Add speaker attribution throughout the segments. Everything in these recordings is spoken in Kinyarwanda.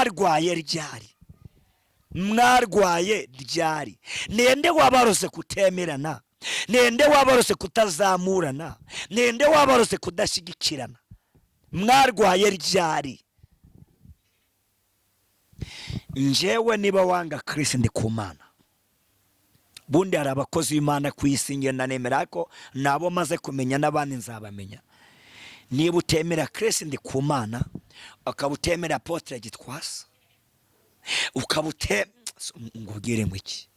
Speaker 1: Mwarwaye ryari? Mwarwaye ryari? Ninde wabarose kutemerana? Ninde wabarose kutazamurana? Ninde wabarose kudashyigikirana? Mwarwaye ryari? Njyewe niba wanga Chris Ndikumana, bundi hari abakozi b'Imana ku isi ngenda nemera ko nabo maze kumenya n'abandi nzabamenya. Niba utemera Chris Ndikumana, ukaba utemera Apotre Gitwaza, ukaba ute ngubwire ngo iki?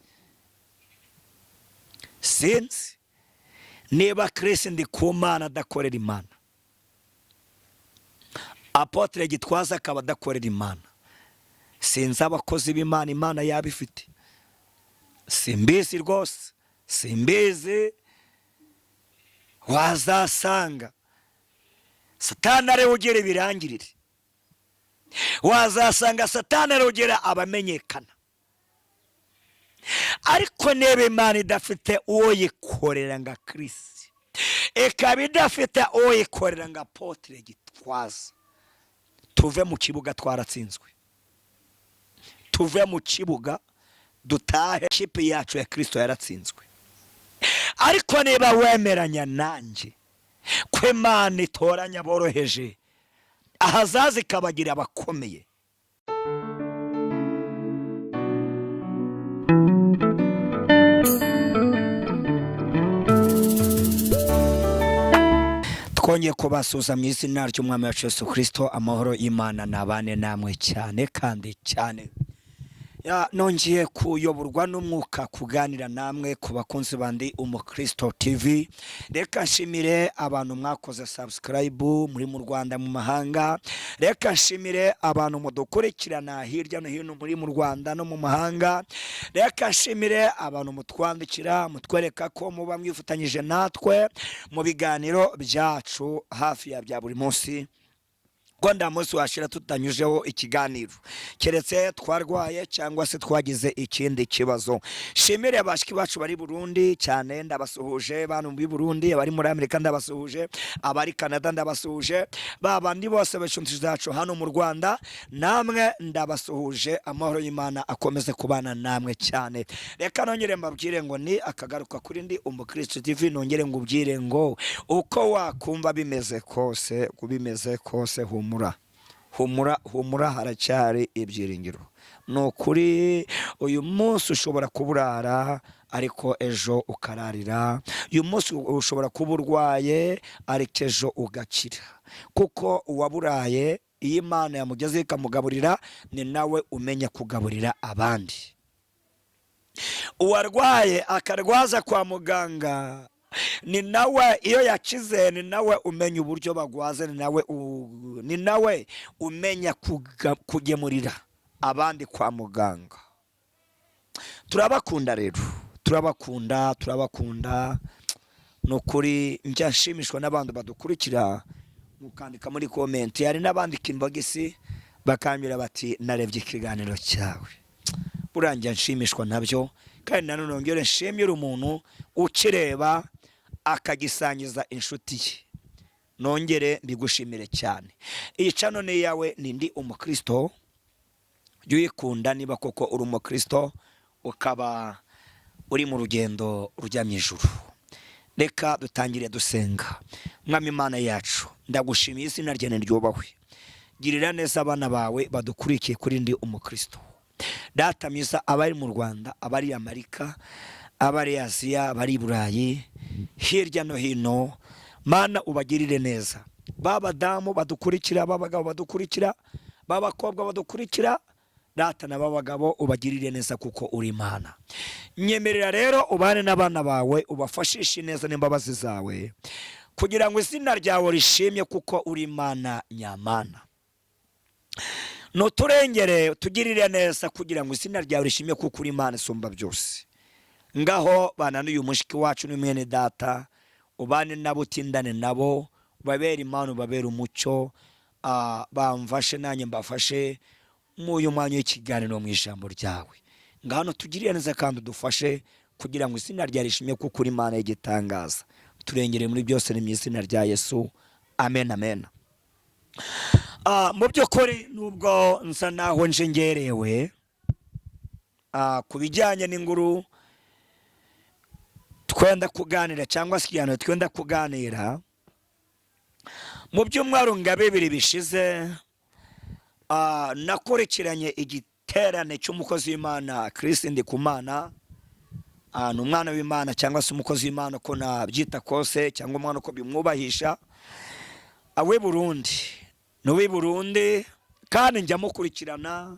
Speaker 1: Sinzi niba Chris Ndikumana adakorera Imana, Apotre Gitwaza akaba adakorera Imana, sinzi abakozi b'Imana Imana yaba ifite, simbizi rwose, simbizi. Wazasanga Satani ariwe ugira ibirangirire, wazasanga Satani ariwe ugira abamenyekana. Ariko niba Imana idafite uwo yikorera nga Chris, ikaba idafite uwo yikorera nga Apotre Gitwaza, tuve mu kibuga twaratsinzwe, tuve mu kibuga dutahe, ikipe yacu ya Kristo yaratsinzwe. Ariko niba wemeranya nanjye ko Imana itoranya aboroheje, ahazaza ikabagira abakomeye. Twongeye kubasuhuza mu izina ry'Umwami wacu Yesu Kristo. Amahoro y'Imana nabane namwe cyane kandi cyane. Nongeye kuyoborwa n'umwuka kuganira namwe ku bakunzi bandi Umukristo TV. Reka nshimire abantu mwakoze subscribe muri mu Rwanda, mu mahanga. Reka nshimire abantu mudukurikirana hirya no hino muri mu Rwanda no mu mahanga. Reka nshimire abantu mutwandikira mutwereka ko muba mwifatanyije natwe mu biganiro byacu hafi ya bya buri munsi, ko nta munsi washira tutanyujeho ikiganiro, keretse twarwaye cyangwa se twagize ikindi kibazo. Shimire abashiki bacu bari Burundi cyane, ndabasuhuje. Bantu b'i Burundi, abari muri Amerika ndabasuhuje, abari Canada ndabasuhuje, ba bandi bose b'inshuti zacu hano mu Rwanda namwe ndabasuhuje. Amahoro y'Imana akomeze kubana namwe cyane. Reka nongere mbabwire ngo ni akagaruka kuri ndi Umukristo TV. Nongere ngubwire ngo uko wakumva bimeze kose, bimeze kose, humura humura humura, haracyari ibyiringiro. Ni ukuri, uyu munsi ushobora kuburara ariko ejo ukararira. Uyu munsi ushobora kuba urwaye ariko ejo ugakira, kuko uwaburaye iyo Imana yamugezeho ikamugaburira, ni nawe umenya kugaburira abandi. Uwarwaye akarwaza kwa muganga, ni nawe iyo yakize, ni nawe umenya uburyo bagwaze, ni nawe umenya kugemurira abandi kwa muganga. Turabakunda rero, turabakunda, turabakunda. Ni ukuri njya nshimishwa n'abantu badukurikira mukandika muri comment. Hari n'abandika inbox bakambwira bati narebye ikiganiro cyawe, burangiye nshimishwa nabyo. Kandi nanone nongere nshimire umuntu ukireba akagisangiza inshuti ye, nongere mbigushimire cyane. Iyi channel ni iyawe, ni ndi Umukristo, jya uyikunda niba koko uri umukristo ukaba uri mu rugendo rujya mu ijuru. Reka dutangire dusenga. Mwami Imana yacu, ndagushimiye, izina ryawe ryubahwe. Girira neza abana bawe badukurikiye kuri ndi Umukristo. Data mwiza, abari mu Rwanda, abari Amerika, abari Aziya, abari i Burayi, hirya no hino, Mana ubagirire neza. Ba badamu badukurikira, ba bagabo badukurikira, ba bakobwa badukurikira, data na b'abagabo ubagirire neza kuko uri Imana. Nyemerera rero ubane n'abana bawe, ubafashishe neza n'imbabazi zawe, kugira ngo izina ryawe rishimye, kuko uri Imana nyamana. Nuturengere, tugirire neza, kugira ngo izina ryawe rishimye, kuko uri Imana isumba byose. Ngaho bana n'uyu mushiki wacu n'umwene data, ubane nabo, utindane nabo, ubabere Imana, ubabere umucyo, bamfashe nanjye mbafashe mu uyu mwanya w'ikiganiro mu ijambo ryawe. Ngano tugirire neza kandi udufashe kugira ngo izina ryawe rishimye, kuko uri Imana y'igitangaza. Turengere muri byose, ni mu izina rya Yesu, amen, amen. Mu by'ukuri, nubwo nsa naho nje ngerewe ku bijyanye n'inkuru twenda kuganira cyangwa se ikiganiro twenda kuganira, mu byumweru nka 2 bishize nakurikiranye igiterane cy'umukozi w'Imana Chris Ndikumana. Ni umwana w'Imana cyangwa se umukozi w'Imana uko nabyita kose, cyangwa umwana uko bimwubahisha, w'i Burundi. Ni uw'i Burundi kandi njya mukurikirana.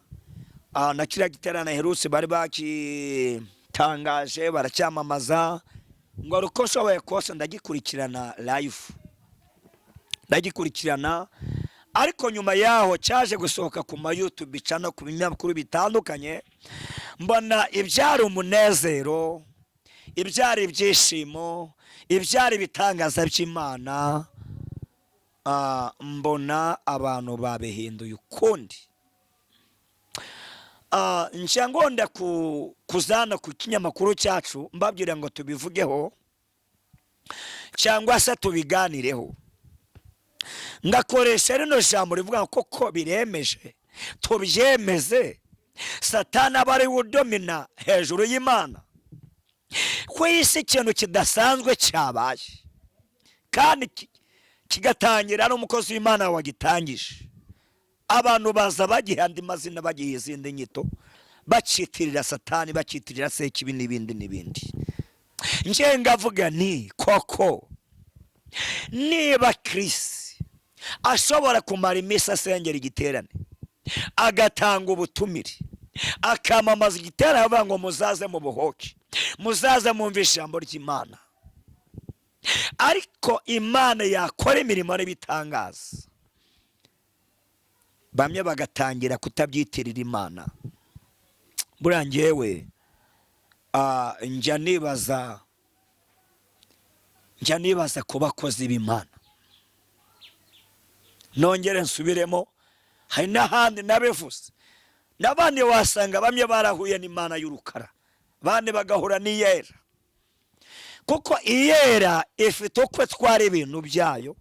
Speaker 1: Na kiriya giterane aherutse bari bakitangaje baracyamamaza, ngo uko nshoboye kose ndagikurikirana live, ndagikurikirana. Ariko nyuma yaho cyaje gusohoka ku ma YouTube channel, ku binyamakuru bitandukanye, mbona ibyari umunezero, ibyari ibyishimo, ibyari ibitangaza by'Imana, mbona abantu babihinduye ukundi. Nshya ngonda kuzana ku kinyamakuru cyacu mbabwira ngo tubivugeho cyangwa se tubiganireho, ngakoresha rino jambo rivuga ngo koko biremeje, tubyemeze, Satani aba ari we udomina hejuru y'Imana. Ku isi ikintu kidasanzwe cyabaye kandi kigatangira n'umukozi w'Imana wagitangije, abantu baza bagiha andi mazina, bagiha izindi nyito, bacitirira Satani, bacitirira Sekibi n'ibindi n'ibindi. Nje ngavuga nti koko niba Chris ashobora kumara iminsi asengera igiterane, agatanga ubutumire, akamamaza igiterane avuga ngo muzaze mu buhoke, muzaze mwumve ijambo ry'Imana, ariko Imana yakora imirimo n'ibitangaza, bamwe bagatangira kutabyitirira Imana. Buriya njyewe njya nibaza ku bakozi b'Imana. Nongere nsubiremo, hari n'ahandi nabivuze, n'abandi wasanga bamwe barahuye n'Imana y'urukara, abandi bagahura n'iyera, kuko iyera ifite uko itwara ibintu byayo,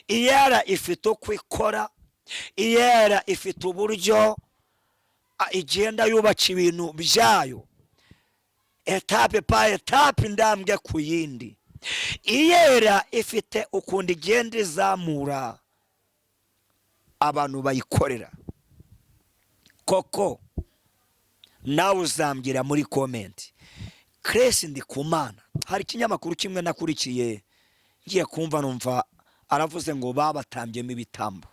Speaker 1: iyera ifite uko ikora, iyera ifite uburyo igenda yubaka ibintu byayo étape par étape, intambwe ku yindi. Iyera ifite ukuntu igenda izamura abantu bayikorera. Koko nawe uzambwira muri comment. Chris Ndikumana, hari ikinyamakuru kimwe nakurikiye, ngiye kumva numva aravuze ngo babatambyemo ibitambo,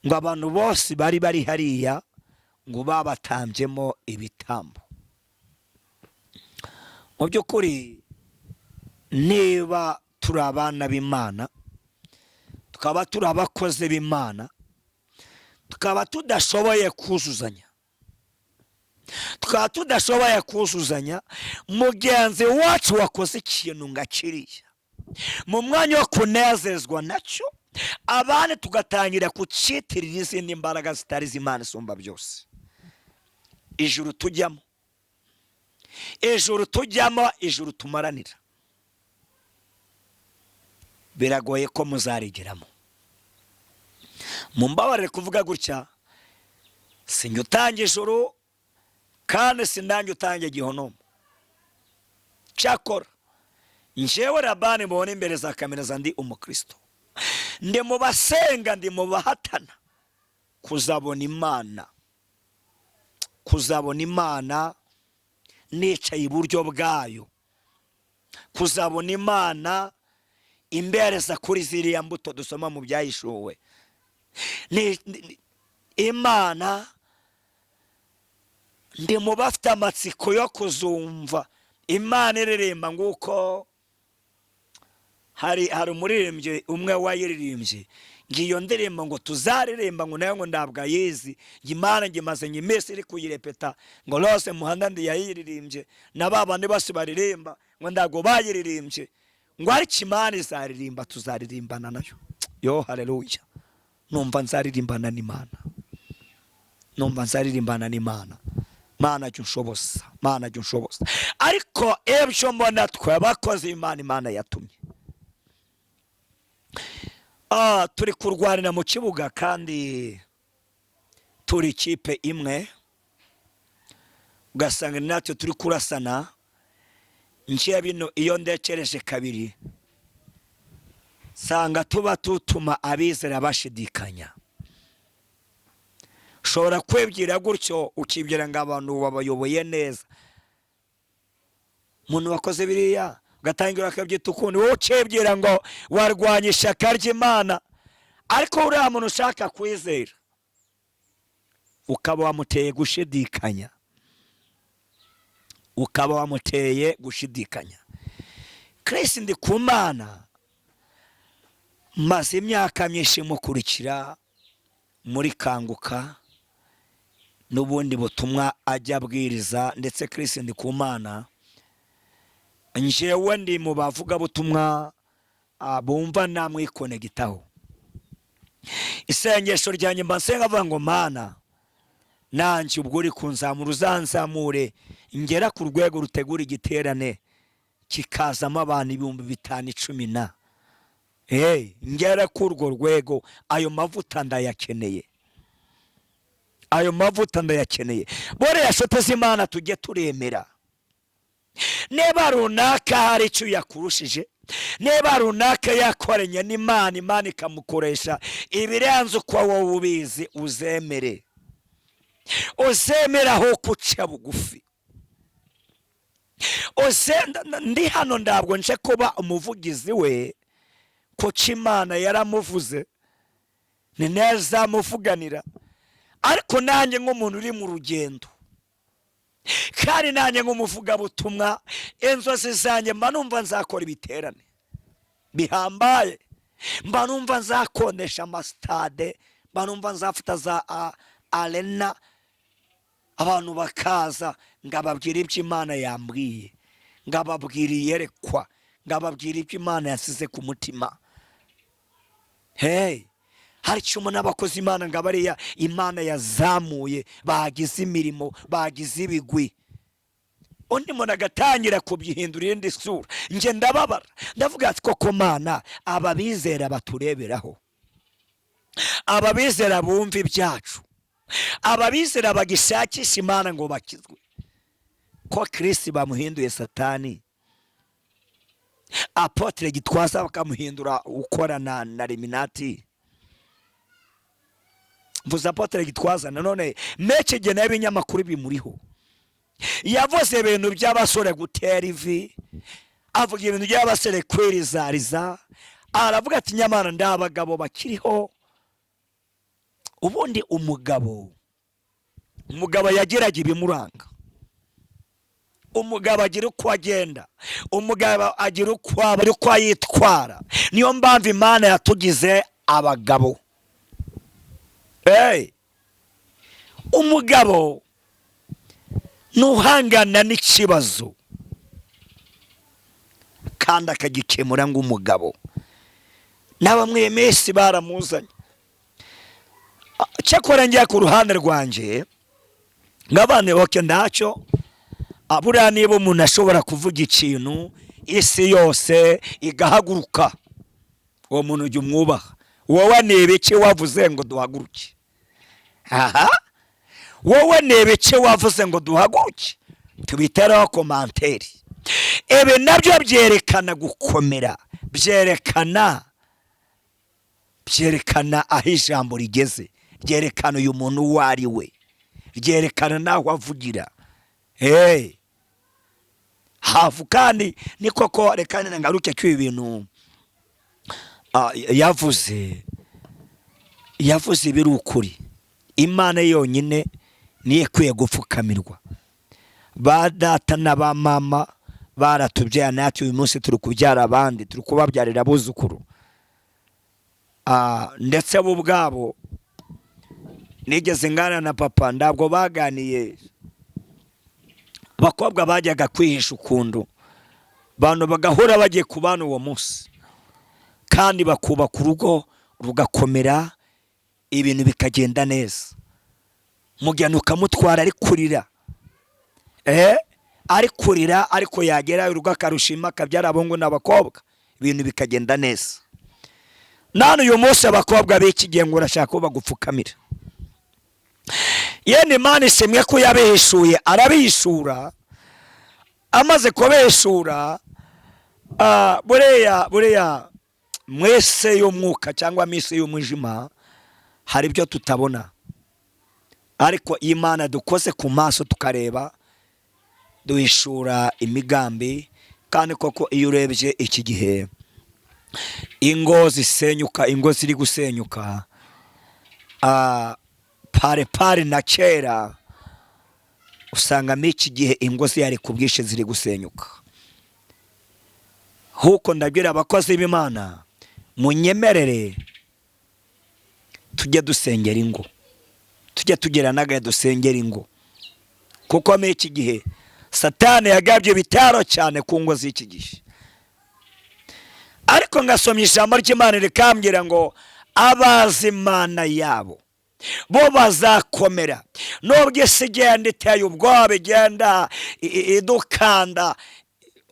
Speaker 1: ngo abantu bose bari bari hariya ngo babatambyemo ibitambo. Mu by'ukuri, niba turi abana b'Imana, tukaba turi abakozi b'Imana, tukaba tudashoboye kuzuzanya, tukaba tudashoboye kuzuzanya mugenzi wacu wakoze ikintu nga kiriya, mu mwanya wo kunezezwa nacyo, abandi tugatangira kucyitirira izindi mbaraga zitari iz'Imana isumba byose. Ijuru tujyamo, ijuru tujyamo, ijuru tumaranira, biragoye ko muzarigeramo. Mumbabarire kuvuga gutya, sinjye utanga ijuru kandi sindange utanga igihonomo. Cyakora njyewe Rabani mubona imbere za kamera za, ndi umukristo, ndi mu basenga, ndi mu bahatana kuzabona Imana, kuzabona Imana nicaye iburyo bwayo, kuzabona Imana imbereza kuri ziriya mbuto dusoma mu Byahishuwe. Imana, ndi mu bafite amatsiko yo kuzumva Imana iririmba, nguko hari umuririmbyi umwe wayiririmbye ngo iyo ndirimbo ngo tuzaririmba, ngo nayo ngo ntabwo ayizi, ngo Imana ngo imaze ngo iminsi iri kuyirepeta, ngo rose muhanda ndi yayiririmbye na ba bandi bose baririmba ngo ntabwo bayiririmbye, ngo ariko Imana izaririmba, tuzaririmbana nayo. Yo haleluya! Numva nzaririmbana n'Imana, numva nzaririmbana n'Imana. Mana jya unshoboza, Mana jya unshoboza. Ariko ibyo mbona twe abakozi Imana, Imana yatumye. Turi kurwanira mu kibuga kandi turi ikipe imwe, ugasanga ni natwe turi kurasana. Nshya bino iyo ndekereje kabiri sanga tuba tutuma abizera bashidikanya. Ushobora kwibwira gutyo, ukibwira ngo abantu babayoboye neza, umuntu wakoze biriya ugatangira akabyita ukundi, wowe ukibwira ngo warwanya ishyaka ry'Imana, ariko uriya muntu ushaka kwizera ukaba wamuteye gushidikanya, ukaba wamuteye gushidikanya. Chris Ndikumana maze imyaka myinshi mukurikira muri Kanguka n'ubundi butumwa ajya abwiriza, ndetse Chris Ndikumana njyewe ndi mu bavugabutumwa bumva namwikonegitaho. Isengesho ryanjye mba nsenga avuga ngo Mana, nanjye ubwo uri kunzamura uzanzamure ngera ku rwego rutegura igiterane kikazamo abantu 5000 10 na ngera ku urwo rwego. Ayo mavuta ndayakeneye, ayo mavuta ndayakeneye. Buriya nshuti z'Imana tujye turemera, niba runaka hari icyo yakurushije, niba runaka yakoranye n'Imana, Imana ikamukoresha ibirenze uko wowe ubizi, uzemere, uzemere aho kuca bugufi. Ndi hano ntabwo nje kuba umuvugizi we, kuko Imana yaramuvuze ni neza amuvuganira, ariko nanjye nk'umuntu uri mu rugendo, kandi nanjye nk'umuvugabutumwa, inzozi zanjye mba numva nzakora ibiterane bihambaye, mba numva nzakonesha amasitade, mba numva nzafata za arena, abantu bakaza ngababwira ibyo Imana yambwiye, ngababwira iyerekwa, ngababwira ibyo Imana yasize ku mutima. Hey, hari icyuma n'abakozi Imana ngo bariya Imana yazamuye bagize imirimo, bagize ibigwi, undi muntu agatangira kubyihindura iyindi sura. Njye ndababara, ndavuga ati koko Mana, ababizera batureberaho, ababizera bumva ibyacu, ababizera bagishakisha Imana ngo bakizwe, ko Chris bamuhinduye Satani, Apotre Gitwaza bakamuhindura ukorana na Illuminati. Mvuze Apotre Gitwaza nanone meke nayo ibinyamakuru bimuriho, yavuze ibintu by'abasore gutera ivi, avuga ibintu by'abasore kwirizariza, aravuga ati nyamara ndabagabo bakiriho. Ubundi umugabo yageraga ibimuranga, umugabo agira uko agenda, umugabo agira uko aba, uko yitwara. Niyo mpamvu Imana yatugize abagabo. Umugabo nuhangana n'ikibazo kandi akagikemura ngo umugabo. N'abamwe mesi baramuzanye. Cyakora njya ku ruhande rwanjye ngabane oke ndacyo, buriya niba umuntu ashobora kuvuga ikintu isi yose igahaguruka, uwo muntu ujya umwubaha. Wowe ni ibiki wavuze ngo duhaguruke? Aha, wowe ni ibiki wavuze ngo duhaguruke? Tubitereho komanteri. Ibi nabyo byerekana gukomera, byerekana aho ijambo rigeze, ryerekana uyu muntu uwo ari we, ryerekana n'aho avugira. Hafu kandi ni koko, reka ngaruke ko ibi bintu yavuze ibiri ukuri. Imana yonyine niyo ikwiye gupfukamirwa. Ba data na ba mama baratubyaye, natwe uyu munsi turi kubyara abandi, turi kubabyarira abuzukuru, ndetse bo ubwabo nigeze ngana na papa, ntabwo baganiye. Abakobwa bajyaga kwihisha ukuntu, abantu bagahora bagiye kubana uwo munsi, kandi bakubaka urugo rugakomera, ibintu bikagenda neza. Mugeni ukamutwara ari kurira, ari kurira, ariko yagera urugo akarushima, akabyara abahungu n'abakobwa, ibintu bikagenda neza. None uyu munsi abakobwa b'iki gihe ngo urashaka ko bagupfukamira. Yene Imana ishimwe ko yabihishuye, arabihishura. Amaze kubihishura, buriya mwese y'umwuka cyangwa minsi y'umwijima hari ibyo tutabona, ariko Imana dukoze ku maso tukareba, duhishura imigambi. Kandi koko iyo urebye iki gihe ingo zisenyuka, ingo ziri gusenyuka, pare pare na kera, usangamo iki gihe ingo zihari ku bwinshi ziri gusenyuka. Huko ndabwira abakozi b'Imana, munyemerere tujye dusengera ingo, tujye tugira n'agahe dusengera ingo, kuko muri iki gihe Satani yagabye ibitaro cyane ku ngo z'iki gihe. Ariko ngasomya ijambo ry'Imana rikambwira ngo abazi Imana yabo bo bazakomera, nubwo isi igenda iteye ubwoba, igenda idukanda.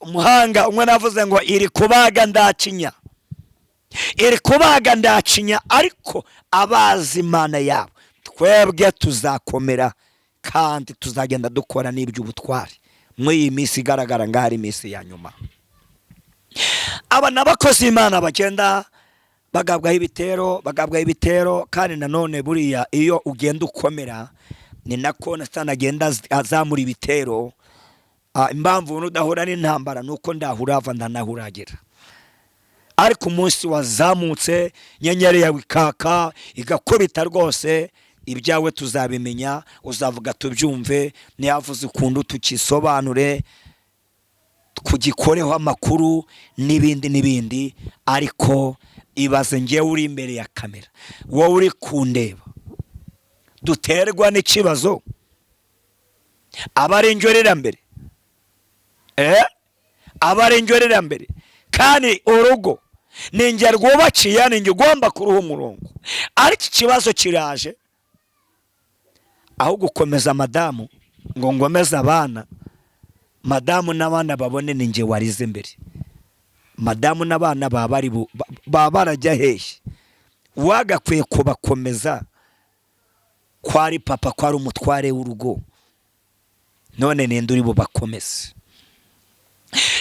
Speaker 1: Umuhanga umwe navuze ngo iri kubaga ndakinya, iri kubaga ndakinya, ariko abazi Imana yabo twebwe tuzakomera, kandi tuzagenda dukora n'iby'ubutwari muri iyi minsi igaragara ngaho ari iminsi ya nyuma. Aba ni abakozi b'Imana bagenda bagabwaho ibitero, bagabwaho ibitero. Kandi nanone buriya iyo ugenda ukomera ni nako na Satani agenda azamura ibitero. Impamvu udahura n'intambara ni uko ndahurava ndanahuragera, ariko umunsi wazamutse inyenyeri yawe ikaka igakubita rwose, ibyawe tuzabimenya, uzavuga tubyumve, ntiyavuze ukuntu tukisobanure, tugikoreho amakuru n'ibindi n'ibindi. Ariko ibaze ngewe uri imbere ya kamera, wowe uri kundeba, duterwa n'ikibazo aba ari mbere, aba ari mbere. Kandi urugo ni njye rwubakiye, ni njye ugomba kuruha umurongo. Ariko ikibazo kiraje, aho gukomeza madamu ngo ngomeze abana, madamu n'abana babone ni njye warize imbere. Madamu n'abana baba barajya hehe? Wagakwiye kubakomeza ko ari papa, ko ari umutware w'urugo, none ninde uri bubakomeze?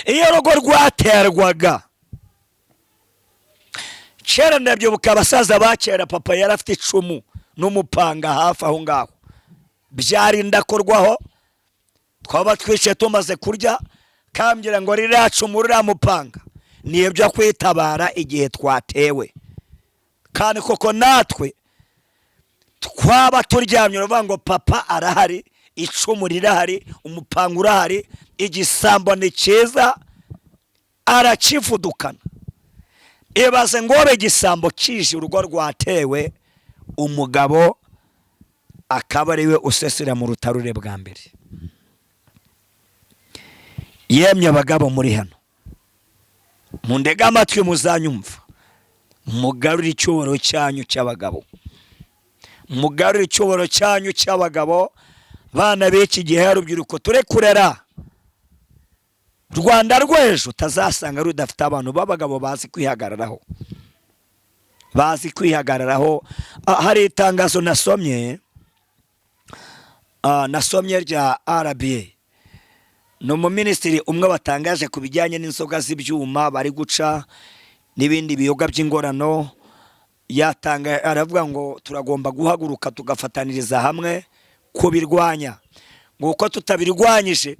Speaker 1: Iyo urugo rwaterwaga kera, ndabyibuka abasaza ba kera, papa yari afite icumu n'umupanga hafi aho ngaho, byarinda korwaho. Twaba twicaye tumaze kurya, kambwira ngo ririya cumu, ririya mupanga ni ibyo kwitabara igihe twatewe. Kandi koko natwe twaba turyamye, uravuga ngo papa arahari, icumu rirahari, umupanga urahari, igisambo ni cyiza arakivudukana. Ibaze ngo wowe igisambo kije, urugo rwatewe, umugabo akaba ariwe usesera mu rutarure bwa mbere. Yemye abagabo muri hano, mundege amatwi muzanyumva, mugarure icyubahiro cyanyu cy'abagabo, mugarure icyubahiro cyanyu cy'abagabo. Bana b'iki gihe, urubyiruko ture kurera, Rwanda rw'ejo utazasanga rudafite abantu b'abagabo bazi kwihagararaho, bazi kwihagararaho. Hari itangazo nasomye, nasomye rya RBA, ni umuminisitiri umwe watangaje ku bijyanye n'inzoga z'ibyuma bari guca n'ibindi biyoga by'ingorano. Yatanga aravuga ngo turagomba guhaguruka tugafataniriza hamwe kubirwanya, ngo uko tutabirwanyije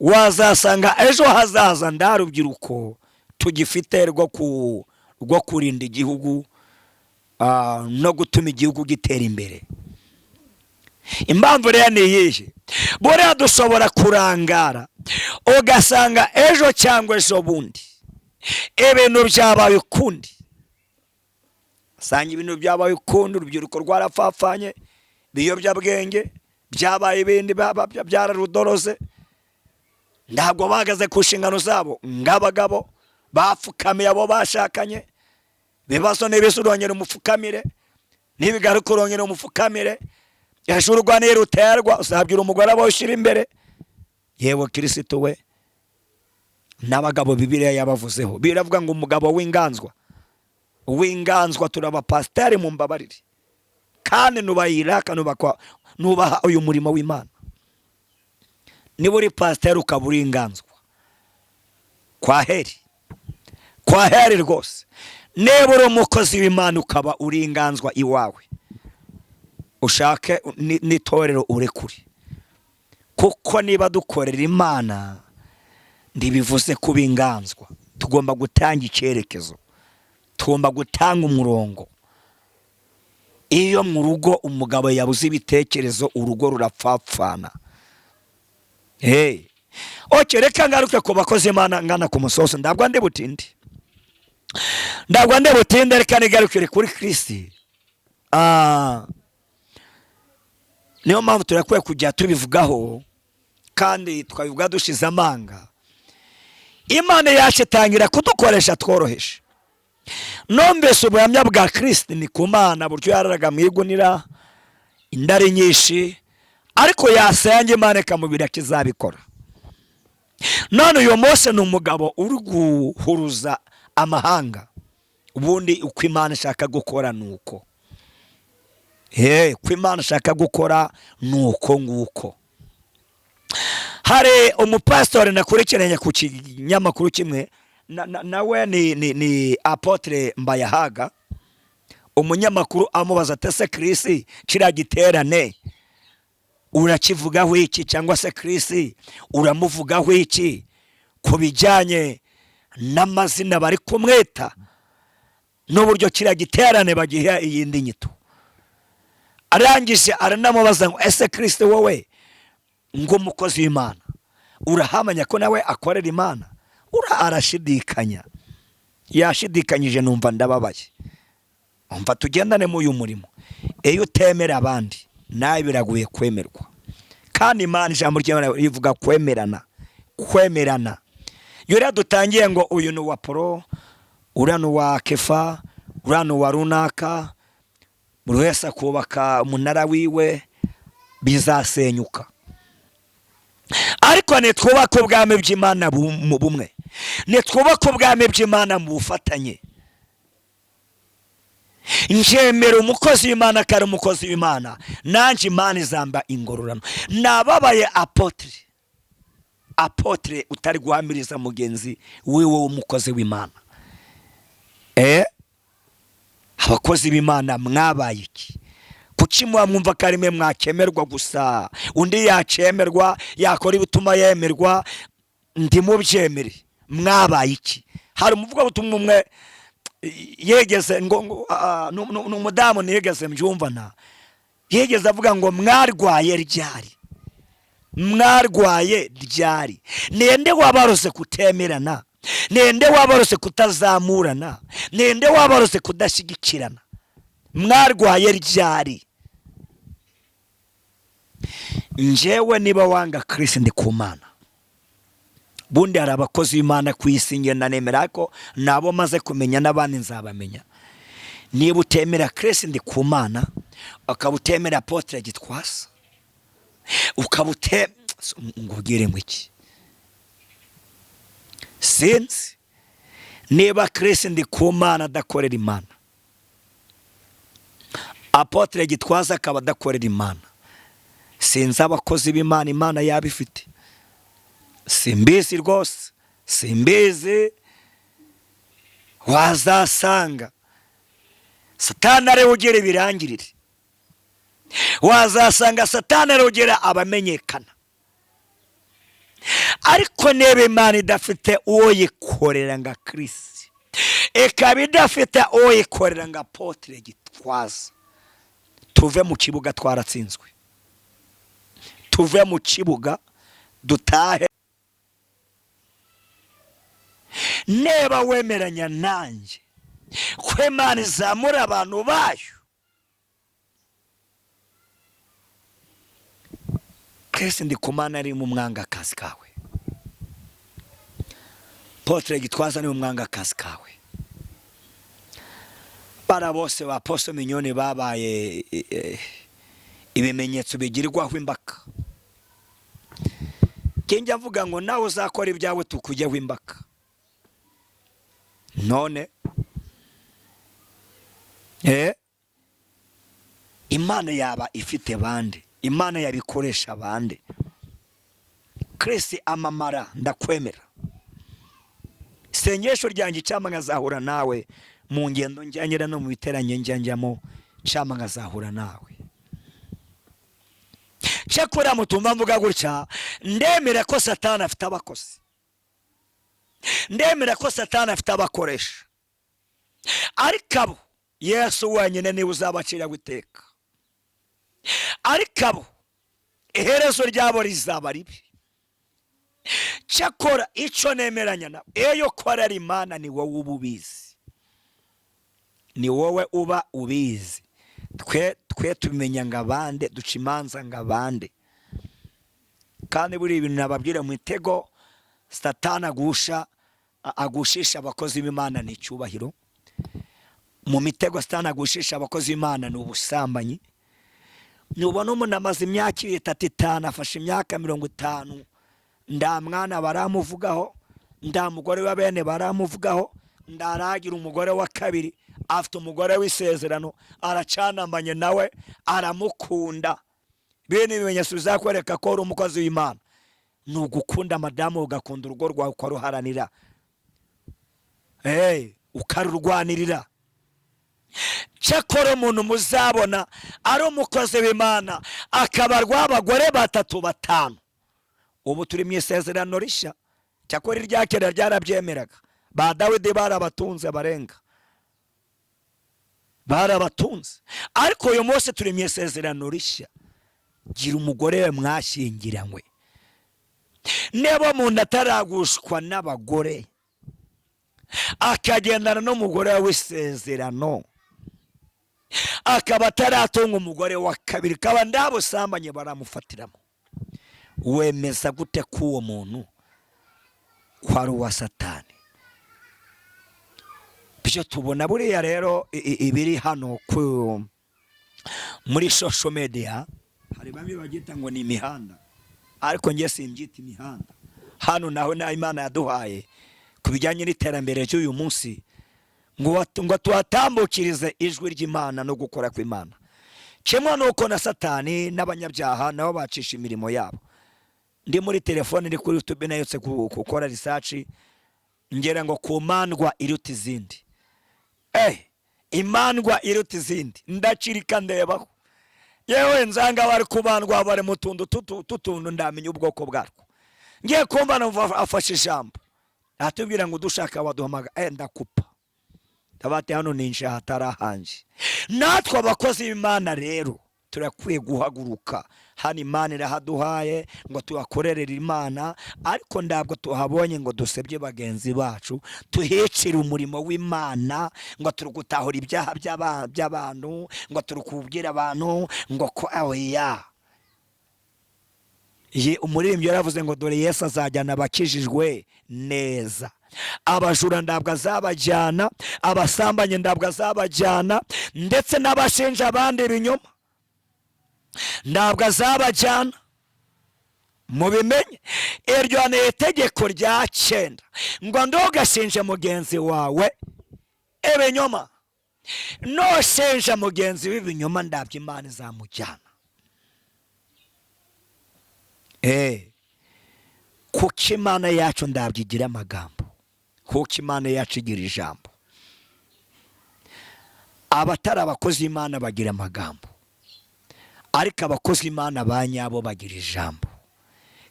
Speaker 1: wazasanga ejo hazaza nda rubyiruko tugifite rwo kurinda igihugu, no gutuma igihugu gitera imbere. Impamvu rero ni iyihe? Buriya dushobora kurangara ugasanga ejo cyangwa ejo bundi ibintu byabaye ukundi, usanga ibintu byabaye ukundi, urubyiruko rwarafafanye, ibiyobyabwenge byabaye ibindi, byararudoroze, ntabwo bahagaze ku nshingano zabo ng'abagabo, bapfukamiye abo bashakanye. Ibibazo n'ibiza urongera umupfukamire, nibigaruka urongera umupfukamire, ejo urwa niruterwa uzabwira umugore abo ushyira imbere. Yewe Kirisitu we, n'abagabo Bibiliya yabavuzeho, biravuga ngo umugabo w'inganzwa W'inganzwa turabapasiteri, mumbabarire, kandi nubayiraka nubaha uyu murimo w'Imana. Niba uri pasiteri ukaba uri inganzwa, kwa heri, kwa heri rwose. Niba uri umukozi w'Imana ukaba uri inganzwa iwawe, ushake n'itorero urekure, kuko niba dukorera Imana ntibivuze kuba inganzwa. Tugomba gutanga icyerekezo, tugomba gutanga umurongo. Iyo mu rugo umugabo yabuze ibitekerezo, urugo rurapfapfana. Hey. Okay, reka ngaruke ku bakozi Imana ngana ku musozo. Ndabwo ndi butinde, ndabwo ndi butinde, reka nigarukire kuri Kristi. Niyo mpamvu turakwiye kujya tubivugaho kandi tukabivuga dushize amanga. Imana yacu itangira kudukoresha tworoheje. Numvise ubuhamya bwa Kristi ni ku Mana, buryo yararaga mu igunira indari nyinshi, ariko yasenga Imana ikamubwira ko izabikora. None uyu munsi ni umugabo uri guhuruza amahanga. Ubundi uko Imana ishaka gukora ni uko, uko Imana ishaka gukora ni uko nguko. Hari umupasitori nakurikiranye ku kinyamakuru kimwe, nawe ni Apotre Mbayahaga. Umunyamakuru amubaza ati: "Ese Kirisi, kiriya giterane urakivugaho iki? Cyangwa se Kirisi uramuvugaho iki ku bijyanye n'amazina bari kumwita n'uburyo kiriya giterane bagiha iyindi nyito?" Arangije aranamubaza ngo: "Ese Kirisiti, wowe ng'umukozi w'Imana, urahamanya ko nawe akorera Imana?" Ura arashidikanya, yashidikanyije, numva ndababaye. Umva, tugendane muri uyu murimo. Iyo utemera abandi, nawe biragoye kwemerwa. Kandi Imana, ijambo ry'Imana rivuga kwemerana, kwemerana. Iyo rero dutangiye ngo uyu ni uwa Polo, uriya ni uwa Kefa, uriya ni uwa runaka, buri wese akubaka umunara wiwe, bizasenyuka. Ariko nitwubake ubwami bw'Imana mu bumwe, nitwubake ubwami bw'Imana mu bufatanye. Njemera umukozi w'Imana ko ari umukozi w'Imana, nanjye Imana izamba ingororano. Nababaye apotre utari guhamiriza mugenzi wiwe w'umukozi w'Imana. Abakozi b'Imana mwabaye iki? Kuki muba mwumva ko ari mwe mwakemerwa gusa? Undi yakemerwa, yakora ibituma yemerwa, ndimubyemere. Mwabaye iki? Hari umuvugabutumwa umwe yegeze ngo ni umudamu, niyegeze mbyumvana, yegeze avuga ngo: "Mwarwaye ryari? Mwarwaye ryari? Ninde wabarose kutemerana? Ninde wabarose kutazamurana? Ninde wabarose kudashyigikirana? Mwarwaye ryari?" Njyewe niba wanga Kirisi ndi ku Mana, bundi hari abakozi b'Imana ku isi ngenda nemera, ariko nabo maze kumenya n'abandi nzabamenya. Niba utemera Kirisi ndi ku Mana, ukaba utemera Apotre Gitwaza, ukaba ute ngubwire ngo iki? Sinzi niba Kirisi ndi ku Mana adakorera Imana, Apotre Gitwaza akaba adakorera Imana, sinzi abakozi b'Imana Imana yaba ifite. Simbizi rwose, simbizi. Wazasanga Satani ariwe ugira ibirangirire, wazasanga Satani ariwe ugira abamenyekana. Ariko niba Imana idafite uwo yikorera nga Kirisi, ikaba idafite uwo yikorera nga Apotre Gitwaza, tuve mu kibuga, twaratsinzwe. Tuve mu kibuga dutahe. Niba wemeranya nanjye ko Imana izamura abantu bayo, Kirisi ndi ku Mana ari mu mwangakazi kawe, Apotre Gitwaza ni mu mwangakazi kawe, bara bose ba Poso Minyoni babaye ibimenyetso bigirwaho imbaka. Njya mvuga ngo nawe uzakora ibyawe tukujyeho imbaka. None Imana yaba ifite bande? Imana yabikoresha bande? Chris amamara, ndakwemera. Isengesho ryanjye, icyampa nkazahura nawe mu ngendo njyanyira no mu biteranye njya njyamo, cyampa nkazahura nawe. Cyakora mutumva mvuga gutya, ndemera ko Satani afite abakozi, ndemera ko Satani afite abakoresha, ariko abo Yesu wenyine niwe uzabaciraho iteka. Ariko abo iherezo ryabo rizaba ribi. Cyakora icyo nemeranya nawe, iyo ko ari Imana, ni wowe uba ubizi, ni wowe uba ubizi. Twe tumenya ngo abande, duca imanza ngo abande. Kandi buriya ibintu nababwira, mu mitego Satani agusha, agushisha abakozi b'Imana ni icyubahiro. Mu mitego Satani agushisha abakozi b'Imana ni ubusambanyi. Nubona umuntu amaze imyaka 3, 5, afashe imyaka 50, nda mwana baramuvugaho, nda mugore wa bene baramuvugaho, ndaragira umugore wa kabiri, afite umugore w'isezerano, aracanambanye nawe, aramukunda. Bene ibimenyetso bizakwereka ko uri umukozi w'Imana ni ugukunda madamu, ugakunda urugo rwawe, ukaruharanira, ukarurwanirira. Cyakora umuntu muzabona ari umukozi w'Imana akabarwa abagore batatu, batanu, ubu turi mu isezerano rishya, cyakora irya kera ryarabyemeraga. Ba Dawidi barabatunze, barenga barabatunze, ariko uyu munsi turi mu isezerano rishya. Gira umugore we mwashyingiranywe. Niba umuntu ataragushwa n'abagore, akagendana n'umugore we w'isezerano, akaba ataratunga umugore wa kabiri, kaba ndabusambanye baramufatiramo, wemeza gute ko uwo muntu ko ari uwa Satani? Byo tubona buriya rero ibiri hano muri social media, hari bamwe bagita ngo ni imihanda, ariko njye simbyita imihanda. Hano naho na Imana yaduhaye ku bijyanye n'iterambere ry'uyu munsi ngo tuhatambukirize ijwi ry'Imana no gukora kw'Imana. Kimwe nuko na Satani n'abanyabyaha nabo bacisha imirimo yabo. Ndi muri telefone, ndi kuri YouTube, nayotse gukora research, ngera ngo ku mandwa iruta izindi, imandwa iruta izindi. Ndacirika ndebaho, yewe, nzanga bari kubandwa, bari mu tuntu tutuntu, ndamenya ubwoko bwarwo. Ngiye kumva numva afashe ijambo, atubwira ngo dushaka waduhamaga. Ndakupa, ndabati hano ninjiye ahatari. Natwe abakozi b'Imana rero turakwiye guhaguruka. Hano Imana irahaduhaye ngo tuhakorerere Imana, ariko ntabwo tuhabonye ngo dusebye bagenzi bacu, tuhicire umurimo w'Imana, ngo turi gutahura ibyaha by'abantu, ngo turi kubwira abantu ngo ko oya. Ye, umuririmbyi yaravuze ngo dore Yesu azajyana abakijijwe neza. Abajura ntabwo azabajyana, abasambanyi ntabwo azabajyana, ndetse n'abashinja abandi ibinyoma ntabwo azabajyana. Mubimenye, iryo ni itegeko rya cyenda, ngo ntugashinje mugenzi wawe ibinyoma. Nushinja mugenzi w'ibinyoma, ndabyo Imana izamujyana. Kuko Imana yacu ndabyo igira amagambo, kuko Imana yacu igira ijambo. Abatari abakozi b'Imana bagira amagambo, ariko abakozi b'Imana ba nyabo bagira ijambo,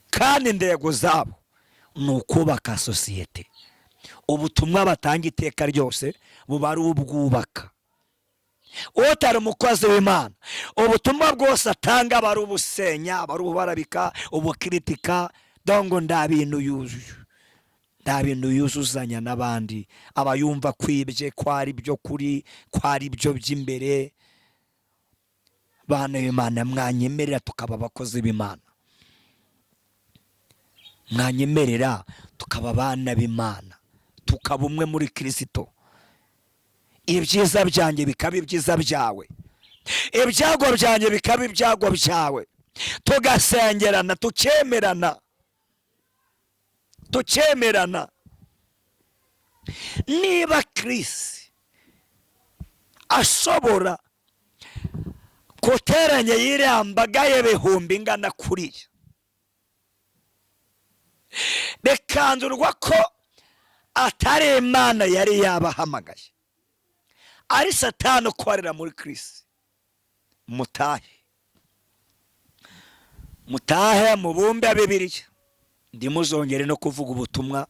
Speaker 1: kandi intego zabo ni ukubaka sosiyete. Ubutumwa batanga iteka ryose buba ari ubwubaka. Utari umukozi w'Imana, ubutumwa bwose atanga aba ari ubusenya, aba ari ububarabika, ubukiritika dongo. Nta bintu yuzuye, nta bintu yuzuzanya n'abandi. Aba yumva kwibye ko ari byo kuri, ko ari byo by'imbere. Bana b'Imana, mwanyemerera tukaba abakozi b'Imana, mwanyemerera tukaba abana b'Imana, tukaba umwe muri Kirisito, ibyiza byanjye bikaba ibyiza byawe, ibyago byanjye bikaba ibyago byawe, tugasengerana, tukemerana, tukemerana. Niba Kirisi Ashobora guteranya yiriya mbaga y'ibihumbi ingana kuriya, bikanzurwa ko atari Imana yari yabahamagaye, ari Satani ukorera muri Kirisi. Mutahe, mutahe, mubumbe Bibiliya, ndimuzongere no kuvuga ubutumwa.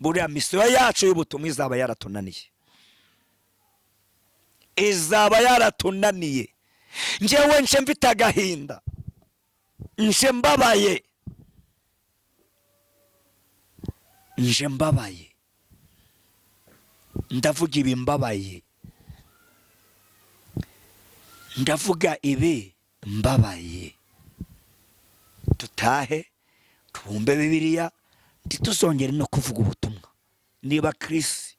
Speaker 1: Buriya misiyo yacu y'ubutumwa izaba yaratunaniye, izaba yaratunaniye. Njyewe nje mfite agahinda, nje mbabaye, nje mbabaye, ndavuga ibi mbabaye, ndavuga ibi mbabaye. Dutahe, tubumbe Bibiliya, ntituzongere no kuvuga ubutumwa. Niba Kirisi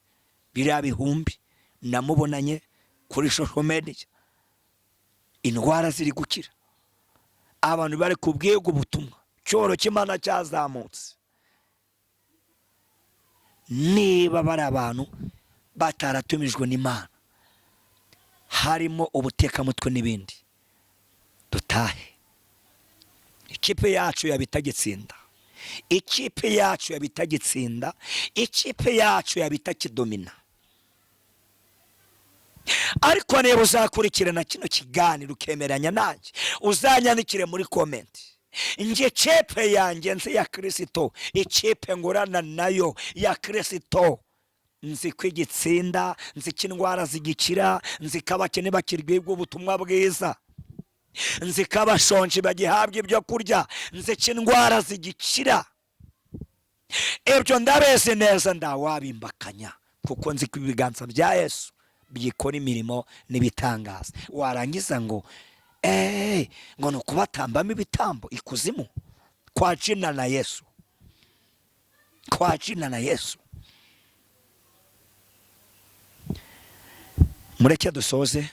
Speaker 1: biriya bihumbi namubonanye kuri social media, indwara ziri gukira, abantu bari kubwirwa ubutumwa, cyoro cy'Imana cyazamutse, niba bari abantu bataratumijwe n'Imana, harimo ubutekamutwe n'ibindi, dutahe. Ikipe yacu yabitagitsinda, ikipe yacu yabitagitsinda, ikipe yacu yabitakidomina. Ariko niba uzakurikirana kino kiganiro ukemeranya nanjye, uzanyandikire muri komenti. Njye ikipe yanjye nzi ya Kirisito, ikipe ngurana nayo ya Kirisito, nzi ko igitsinda, nzi ko indwara zigikira, nzi ko abakene bakirwibwa ubutumwa bwiza, nzi ko abashonji bagihabwa ibyo kurya, nzi ko indwara zigikira. Ibyo ndabizi neza, ndawabimbakanya, kuko nzi ko ibiganza bya Yesu byikora imirimo n'ibitangaza. Warangiza ngo ngo ni ukubatambamo ibitambo ikuzimu kwa jina na Yesu, kwa jina na Yesu. Mureke dusoze,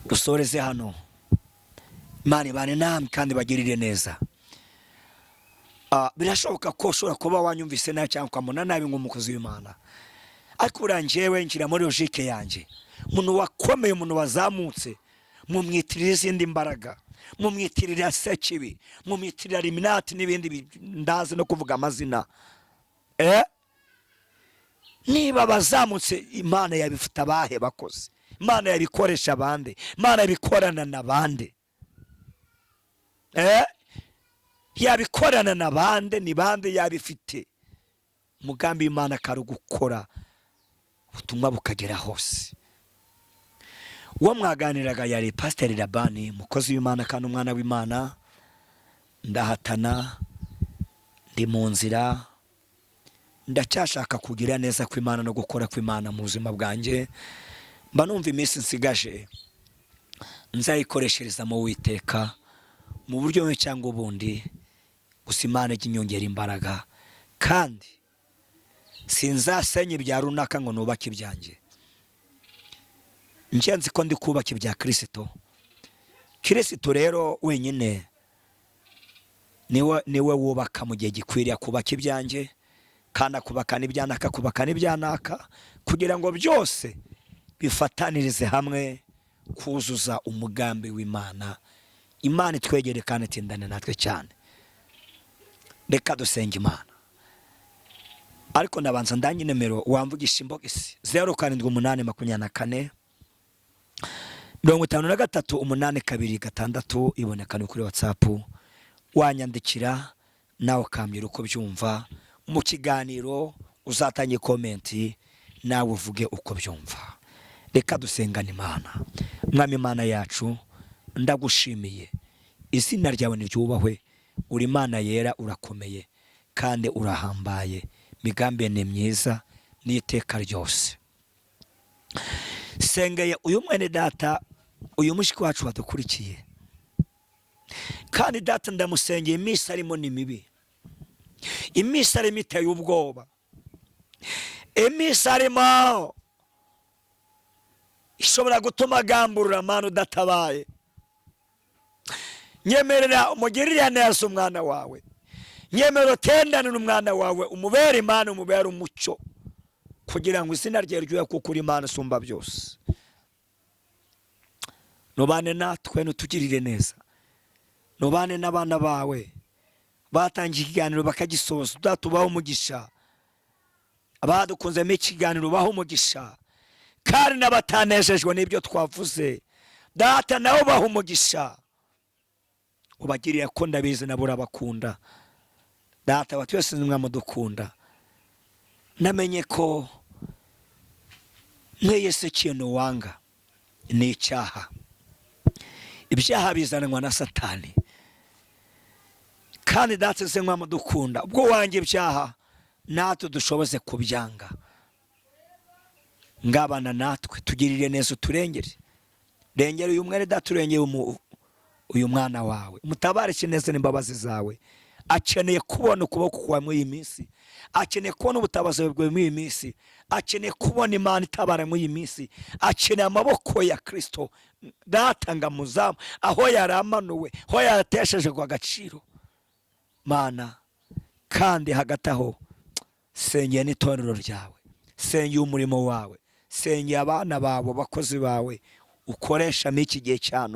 Speaker 1: dusoreze hano. Imana ibane namwe kandi bagirire neza. Birashoboka ko ushobora kuba wanyumvise nabi cyangwa ukamubona nabi nk'umukozi w'Imana, ariko buriya njyewe ngira muri logique yanjye, umuntu wakomeye, umuntu wazamutse, mumwitirira izindi mbaraga, mumwitirira sekibi, mumwitirira liminati n'ibindi ndazi no kuvuga amazina. Niba bazamutse, Imana yabifite abahe bakozi, Imana yabikoresha abandi, Imana yabikorana n'abandi, yabikorana n'abandi, ni bande yabifite. Umugambi w'Imana akari gukora ubutumwa bukagera hose. Uwo mwaganiraga yari Pasiteri Labani, umukozi w'Imana kandi umwana w'Imana. Ndahatana, ndi mu nzira, ndacyashaka kugira neza kw'Imana no gukora kw'Imana mu buzima bwanjye. Mba numva iminsi nsigaje nzayikoreshereza mu Uwiteka mu buryo bumwe cyangwa ubundi, gusa Imana ijya inyongera imbaraga, kandi sinzasenya ibya runaka ngo nubake ibyanjye. Njye nzi ko ndi kubaka ibya Kirisito. Kirisito rero wenyine niwe wubaka mu gihe gikwiriye, kubaka ibyanjye kandi akubaka n'ibyanaka, akubaka n'ibyanaka, kugira ngo byose bifatanirize hamwe kuzuza umugambi w'Imana. Imana itwegere kandi itindane natwe cyane. Reka dusenge Imana. Ariko ndabanza ndange nimero wamvugisha imbogisi: 078 24 53 826, iboneka no kuri WhatsApp. Wanyandikira nawe ukambwira uko byumva mu kiganiro, uzatange komenti nawe uvuge uko byumva. Reka dusengane Imana. Mwami Imana yacu, ndagushimiye, izina ryawe niryubahwe. Uri Imana yera, urakomeye kandi urahambaye, imigambi ni myiza n'iteka ryose. Sengeye uyu mwene data, uyu mushiki wacu wadukurikiye, kandi data ndamusengeye, iminsi arimo ni mibi, iminsi arimo iteye ubwoba, iminsi arimo ishobora gutuma agamburura amana udatabaye. Nyemerera umugirire neza umwana wawe, nyemerera utendanire umwana wawe, umubere Imana, umubere umucyo, Kugira ngo izina rye ryuhe, kuko uri Imana isumba byose. Nubane natwe, nutugirire neza, nubane n'abana bawe batangiye ikiganiro bakagisoza. Tubaho umugisha abadukunzemo ikiganiro, baho umugisha, kandi n'abatanejejwe n'ibyo twavuze, Data, nabo baha umugisha, ubagiriye ko ndabizi nabo urabakunda. Data wa twese, mwamudukunda, namenye ko mweye ikintu wanga ni icyaha. Ibyaha bizanwa na Satani. Kandi Data se mwamudukunda, ubwo wanjye ibyaha natwe dushoboze kubyanga. Ngabana natwe, tugirire neza, uturengere, rengera uyu mwene Data, urengere uyu mwana wawe, umutabare neza n'imbabazi zawe. Akeneye kubona ukuboko kwawe muri iyi minsi, akeneye kubona ubutabazi bwawe muri iyi minsi, akeneye kubona Imana itabara muri iyi minsi, akeneye amaboko ya Kirisito. Data, ngo amuzamu aho yari amanuwe, aho yarateshejwe agaciro, Mana. Kandi hagati aho sengeye n'itorero ryawe, sengeye umurimo wawe, sengeye abana bawe, abakozi bawe ukoreshamo iki gihe cya none.